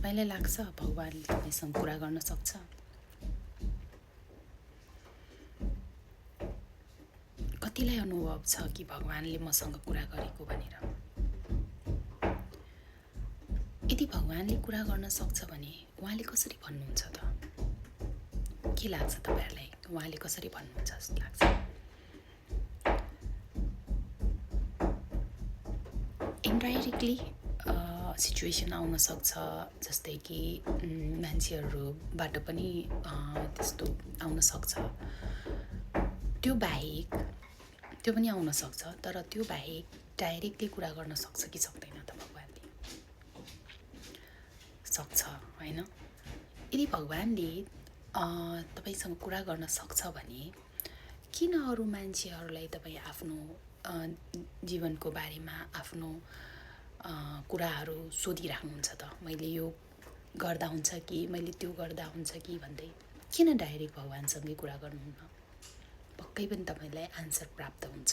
तपाईलाई लाग्छ भगवानले तपाईसँग कुरा गर्न सक्छ? कतिलाई अनुभव छ कि भगवानले मसँग कुरा गरेको भनेर? यदि भगवानले कुरा गर्न सक्छ भने उहाँले कसरी भन्नुहुन्छ त? के लाग्छ तपाईहरुलाई? उहाँले कसरी भन्नुहुन्छ जस्तो लाग्छ? इन्डाइरेक्टली सिचुएसन आउन सक्छ, जस्तै कि मान्छेहरूबाट पनि त्यस्तो आउन सक्छ। त्यो बाहेक त्यो पनि आउन सक्छ, तर त्यो बाहेक डाइरेक्टली कुरा गर्न सक्छ कि सक्दैन त भगवानले? सक्छ हैन? यदि भगवानले तपाईसँग कुरा गर्न सक्छ भने किन अरू मान्छेहरूलाई तपाईँ आफ्नो जीवनको बारेमा आफ्नो कुराहरू सोधिराख्नुहुन्छ त? मैले यो गर्दा हुन्छ कि, मैले त्यो गर्दा हुन्छ कि भन्दै किन डाइरेक्ट भगवानसँगै कुरा गर्नुहुन्न? पक्कै पनि तपाईलाई आन्सर प्राप्त हुन्छ।